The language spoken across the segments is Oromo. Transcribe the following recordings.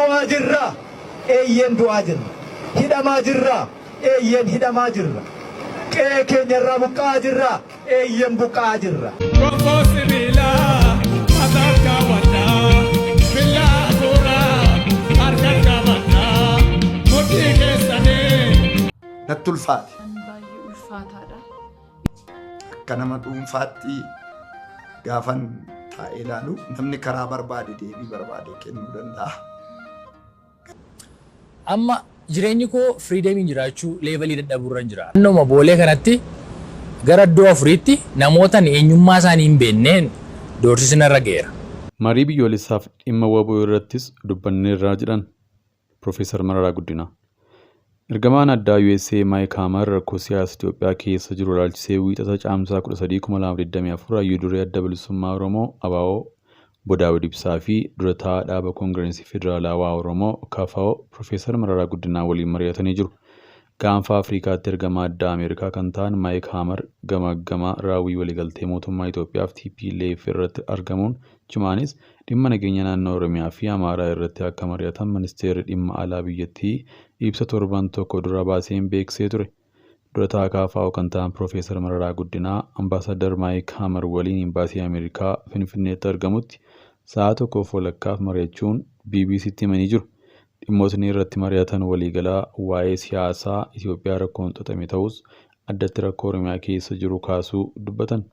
Du'aa jirraa? Eeyyeen du'aa jirra. Hidhamaa jirraa? Eeyyeen hidhamaa jirra. Qe'ee keenya irraa buqqa'aa jirraa? Eeyyeen buqqa'aa jirra. Gonfoo sibiilaa mataan kaawwadhaa, billaa hafuuraa harkaan qabadhaa, mudhii keessanii. Natti ulfaate. Baay'ee ulfaataadha. Akka nama dhuunfaatti gaafan taa'ee ilaalu namni karaa barbaade deebii barbaade kennuu danda'a. Amma jireenyi koo freedomiin jiraachuu levelii dadhabuurra jira. Naannoo Boolee kanatti gara iddoo afuriitti namoota eenyummaa isaanii hin beekneen doorsisni irra ga'eera. Marii biyyoolessaaf dhimma WBO irrattis dubbanneerra jedhan Piroofeesar Mararaa Guddinaa. Ergamaan addaa USA Maayik Haamar rakkoo siyaasa Itoophiyaa keessa jiru ilaalchisee Wiixata Caamsaa 13, 2024 hayyuu duree Adda Bilisummaa Oromoo ABO Obbo Daawud Ibsaa fi dura taa'aa dhaaba Koongirensii Federaalawaa Oromoo KFO Piroofeesar Mararaa Guddinaa waliin mari'atanii jiru. Gaanfa Afrikaatti ergamaa addaa Ameerikaa kan ta'an Maayik Haamar gamaaggama raawwii waliigaltee mootummaa Itoophiyaa fi TPLF irratti argamuun achumaanis dhimma nageenya naannoo Oromiyaa fi Amaaraa irratti akka mari'atan ministeerri dhimma alaa biyyattii ibsa torban tokko dura baaseen beeksisee ture. Dura taa'aa KFO kan ta'an Piroofeesar Mararaa Guddinaa Ambaasaddar Maayik Haamar waliin Imbaasii Ameerikaa Finfinneetti argamutti sa'a tokkoof walakkaaf mari'achuun BBCtti himanii jiru. Dhimmootni irratti mari'atan waliigalaa waa'ee siyaasaa Itoophiyaa rakkoon xaxame ta'us addatti rakkoo Oromiyaa keessa jiru kaasuu dubbatan.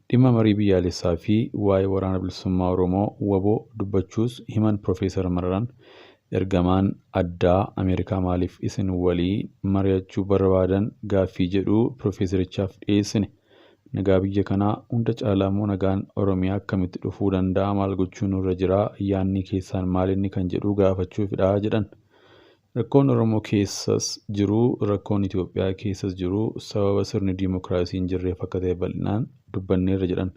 Dhimma marii biyyaalessaa fi waa'ee Waraana Bilisummaa Oromoo WBO dubbachuus himan Piroofeesar Mararaan. Ergamaan addaa Ameerikaa maaliif isin waliin mari'achuu barbaadan gaaffii jedhu piroofeesarichaaf dhiyeessine. Nagaa biyya kanaa hunda caalaa immoo nagaan Oromiyaa akkamitti dhufuu danda'a, maal gochuun nurra jira, yaadni keessaan maalinni kan jedhu gaafachuufidha jedhan. Rakkoon Oromoo keessas jiru rakkoon Itoophiyaa keessas jiru sababa sirni diimokiraasii hin jirreef akka ta'e bal'inaan dubbanneerra jedhan.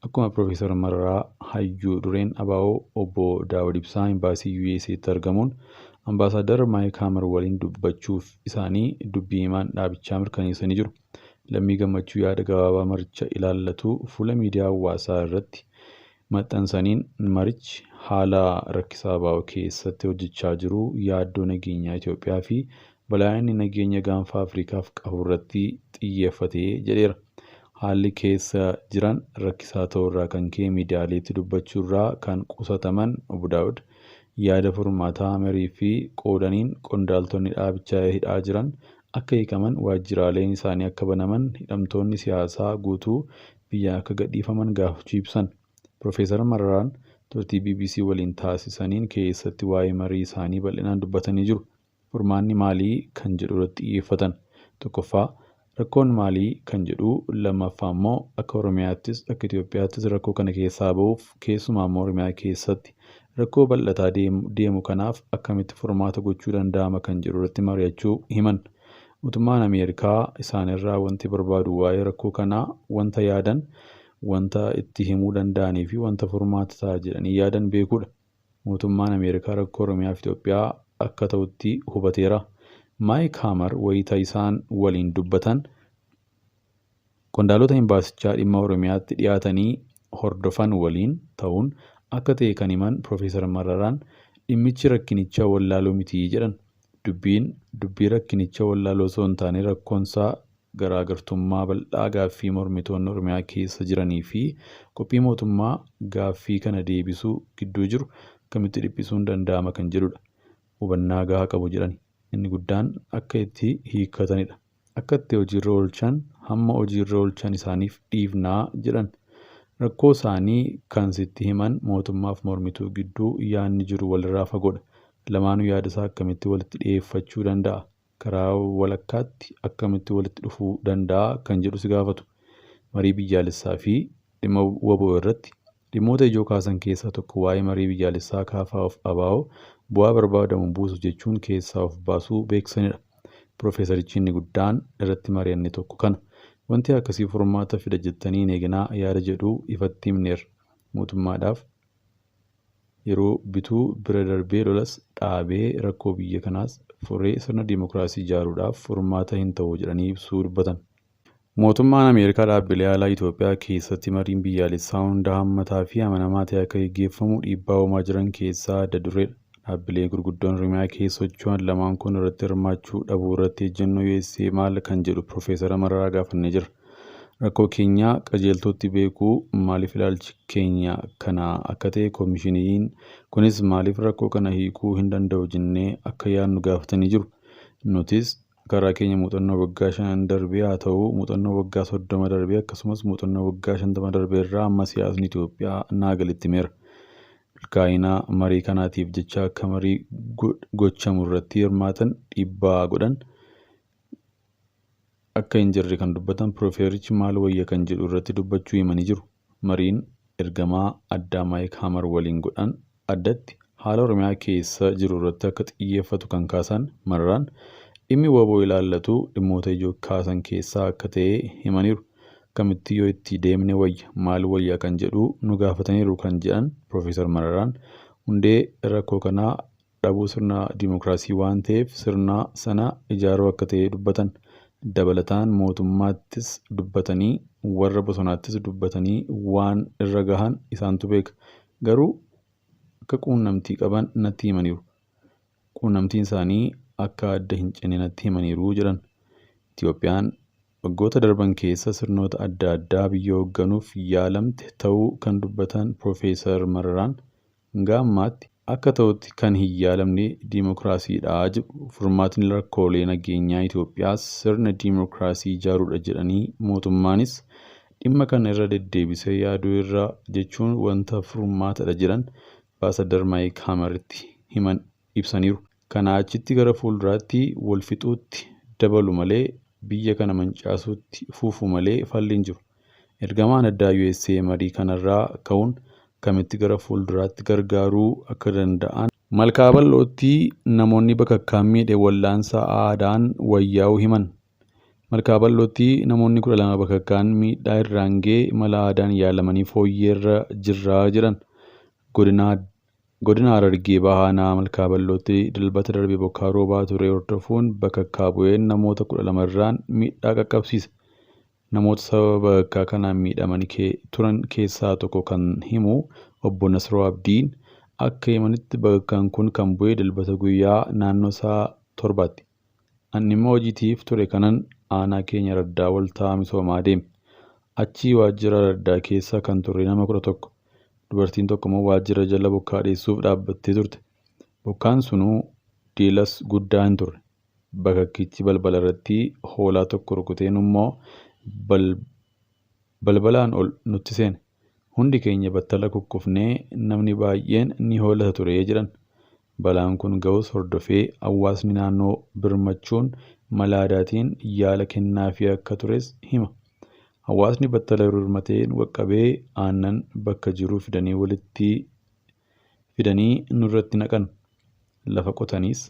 Akkuma Piroofeesar Mararaa hayyuu dureen ABO obbo Daawud Ibsaa Imbaasii USAtti argamuun Ambaasaadar Maayik Haamar waliin dubbachuuf isaanii dubbii himaan dhaabichaa mirkaneessanii jiru. Lammii Gammachuu yaada gabaabaa maricha ilaallatu fuula miidiyaa hawaasaa irratti maxxansaniin marichi haala rakkisaa ABO keessatti hojjechaa jiru, yaaddoo nageenyaa Itoophiyaa fi balaa inni nageenya gaanfa Afrikaaf qaburratti xiyyeeffate jedheera. Haalli keessa jiran rakkisaa ta'uurraa kan ka'e miidiyaaleetti dubbachuurraa kan qusataman Obbo Daawud yaada furmaataa marii fi qoodaniin qondaaltonni dhaabichaa hidhaa jiran akka hiikaman, waajjiraaleen isaanii akka banaman, hidhamtoonni siyaasaa guutuu biyyaa akka gadhiifaman gaafachuu ibsan. Piroofeesar Mararaan turtii BBC waliin taasisaniin keessatti waa'ee marii isaanii bal'inaan dubbatanii jiru. Furmaanni maalii kan jedhu irratti xiyyeeffatan. Tokkoffaa rakkoon maalii kan jedhu, lammaffaa immoo akka Oromiyaattis akka Itoophiyaattis rakkoo kana keessaa ba'uuf keessumaa immoo Oromiyaa keessatti rakkoo bal'ataa deemu kanaaf akkamitti furmaata gochuu danda'ama kan jedhu irratti mari'achuu himan. Mootummaan Ameerikaa isaanirraa wanti barbaadu waa'ee rakkoo kanaa wanta yaadan, wanta itti himuu danda'anii fi wanta furmaata ta'a jedhanii yaadan beekuudha. Mootummaan Ameerikaa rakkoo Oromiyaa fi Itoophiyaa akka ta'utti hubateera. Maayik Haamar wayita isaan waliin dubbatan qondaalota imbaasichaa dhimma Oromiyaatti dhiyaatanii hordofan waliin ta'uun akka ta'e kan himan Piroofeesar Mararaan dhimmichi rakkinicha wallaaluu miti jedhan. Dubbiin dubbii rakkinicha wallaaluu osoo hin taane rakkoonsaa garaagartummaa bal'aa gaaffii mormitoonni Oromiyaa keessa jiranii fi qophii mootummaa gaaffii kana deebisuu gidduu jiru akkamitti dhiphisuun danda'ama kan jedhudha. Hubannaa gahaa qabu jedhani. Inni guddaan akka itti hiikkatanidha. Akka itti hojiirra oolchan hamma hojiirra oolchan isaaniif dhiifnaa jedhan. Rakkoo isaanii kan sitti himan mootummaaf mormituu gidduu yaadni jiru walirraa fagoodha. Lamaanuu yaada isaa akkamitti walitti dhiyeeffachuu danda'a? Karaa walakkaatti akkamitti walitti dhufuu danda'a kan jedhu si gaafatu. Marii biyyaalessaa fi dhimma WBO irratti dhimmoota ijoo kaasan keessaa tokko waa'ee marii biyyaalessaa KFOf ABO bu'aa barbaadamu buusu jechuun keessaa of baasuu beeksisanidha. Piroofeesarichi inni guddaan irratti mari'anne tokko kana. Wanti akkasii furmaata fida jettanii hin eeginaa yaada jedhu ifatti himneerra. Mootummaadhaaf yeroo bituu bira darbee lolas dhaabee rakkoo biyya kanaas furee sirna diimokiraasii ijaaruudhaaf furmaata hin ta'u jedhanii ibsuu dubbatan. Mootummaan Ameerikaa dhaabbilee alaa Itoophiyaa keessatti mariin biyyaalessaa hunda hammataa fi amanamaa ta'e akka gaggeeffamu dhiibbaa uumaa jiran keessaa adda dureedha. Dhaabbilee gurguddoon Oromiyaa keessa socho'an lamaan kun irratti hirmaachuu dhabuu irratti ejjennoo USA maal kan jedhu Piroofeesar Mararaa gaafannee jira. Rakkoo keenya qajeeltootti beekuu maaliif ilaalchi keenya kana akka ta'e koomishiniin kunis maaliif rakkoo kana hiikuu hin danda'u jennee akka yaadnu gaafatanii jiru. Nutis karaa keenya muuxannoo waggaa 5 darbee haa ta'u muuxannoo waggaa 30 darbee akkasumas muuxannoo waggaa 50 darbee irraa amma siyaasni Itoophiyaa naa galitti himeera. Milkaa'ina marii kanaatiif jecha akka marii gochamu irratti hirmaatan dhiibbaa godhan akka hin jirre kan dubbatan Piroofeesarichi maal wayya kan jedhu irratti dubbachuu himanii jiru. Mariin ergamaa addaa Maayik Hamar waliin godhan addatti haala Oromiyaa keessa jiru irratti akka xiyyeeffatu kan kaasan Mararaan dhimmi WBO ilaallatu dhimmoota ijoo kaasan keessaa akka ta'e himaniiru. Akkamitti yoo itti deemne wayya maal wayya kan jedhu nu gaafataniiru kan jedhan Piroofeesar Mararaan hundee rakkoo kanaa dhabuu sirna dimookiraasii waan ta'eef sirna sana ijaaruu akka ta'e dubbatan. Dabalataan mootummaattis dubbatanii warra bosonaattis dubbatanii waan irra gahan isaantu beeka. Garuu akka quunnamtii qaban natti himaniiru. Quunnamtiin isaanii akka adda hin cinne natti himaniiru jedhan. Itoophiyaan waggoota darban keessa sirnoota adda addaa biyya hoogganuuf yaalamte ta'uu kan dubbatan Piroofeesar Mararaan hanga ammaatti akka ta'utti kan hin yaalamne dimookiraasiidha jedhu. Furmaatni rakkoolee nageenyaa Itoophiyaas sirna dimookiraasii ijaaruudha jedhanii mootummaanis dhimma kana irra deddeebisee yaaduu irra jechuun wanta furmaatadha jedhan Ambaasaddar Maayik Hamaritti himan ibsaniiru. Kanaa achitti gara fuulduraatti wal fixuutti dabalu malee biyya kana mancaasuutti fufu malee falli hin jiru. Ergamaan addaa USA marii kanarraa ka'uun akkamitti gara fuulduraatti gargaaruu akka danda'an Malkaa Bal'ootti namoonni bakakkaan miidhe wal'aansa aadaan wayyaa'uu himan. Malkaa Bal'ootti namoonni 12 bakakkaan miidhaa irraan ga'e mala aadaan yaalamanii fooyyeerra jirraa jedhan. Godina Harargee Bahaa Aanaa Malkaa Bal'ootti dilbata darbe bokkaa roobaa ture hordofuun bakakkaa bu'een namoota 12 irraan miidhaa qaqqabsiise. Namoota sababa bakakkaa kanaan miidhamanii turan keessaa tokko kan himu obbo Nasroo Abdiin akka himanitti bakakkaan kun kan bu'e dilbata guyyaa naannoo sa'a 7tti. Ani dhimma hojiitiif ture kanan aanaa keenya raddaa waltaa misoomaa deeme. Achii waajjira raddaa keessa kan turre nama 11. Dubartiin tokko immoo waajjira jala bokkaa dheessuuf dhaabbattee turte. Bokkaan sunuu diilas guddaa hin turre. Bakakkichi balbala irratti hoolaa tokko rukuteen immoo balbalaan ol nutti seene. Hundi keenya battala kukkufnee namni baay'een ni hoolata ture jedhan. Balaan kun ga'us hordofee hawaasni naannoo birmachuun mala aadaatiin yaala kennaafii akka tures hima. Hawaasni battala birmateen qaqqabee aannan bakka jiruu fidanii walitti fidanii nurratti naqan. Lafa qotaniis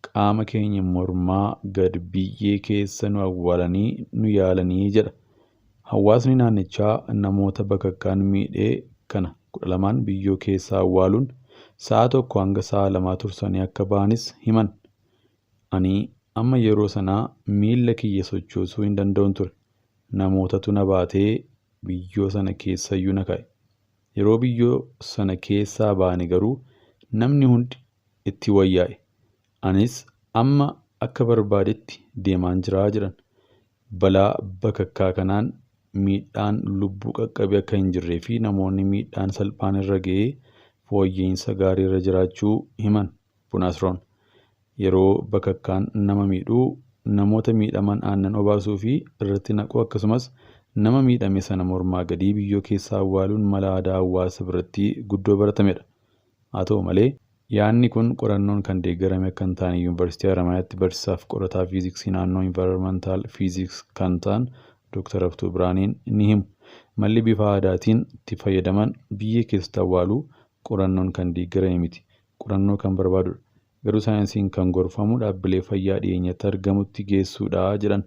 qaama keenya mormaa gad biyyee keessa nu awwaalanii nu yaalanii jedha. Hawaasni naannichaa namoota bakakkaan miidhee kana 12 biyyoo keessa awwaaluun sa'a 1 hanga sa'a 2 tursanii akka ba'anis himan. Ani amma yeroo sanaa miilla kiyya sochoosuu hin danda'un ture. Namootatu na baatee biyyoo sana keessayyuu na kaa'e. Yeroo biyyoo sana keessaa baane garuu namni hundi itti wayyaa'e. Anis amma akka barbaadetti deemaan jiraa jedhan. Balaa bakakkaa kanaan miidhaan lubbuu qaqqabe akka hin jirree fi namoonni miidhaan salphaan irra ga'ee fooyya'insa gaarii irra jiraachuu himan Bunaasroon. Yeroo bakakkaan nama miidhuu namoota miidhaman aannan obaasuu fi irratti naquu akkasumas nama miidhame sana mormaa gadii biyyoo keessaa awwaaluun mala aadaa hawaasa biratti guddoo baratamedha. Haa ta'u malee yaadni kun qorannoon kan deeggarame akka hin taane Yuunivarsiitii Haramayaatti barsiisaa fi qorataa fiiziksii naannoo Environmental Physics kan ta'an Dr. Haftuu Biraaneen ni himu. Malli bifa aadaatiin itti fayyadaman biyyee keessatti awwaaluu qorannoon kan deeggarame miti. Qorannoo kan barbaadudha. Garuu saayinsiin kan gorfamu dhaabbilee fayyaa dhiyeenyatti argamutti geessuudha jedhan.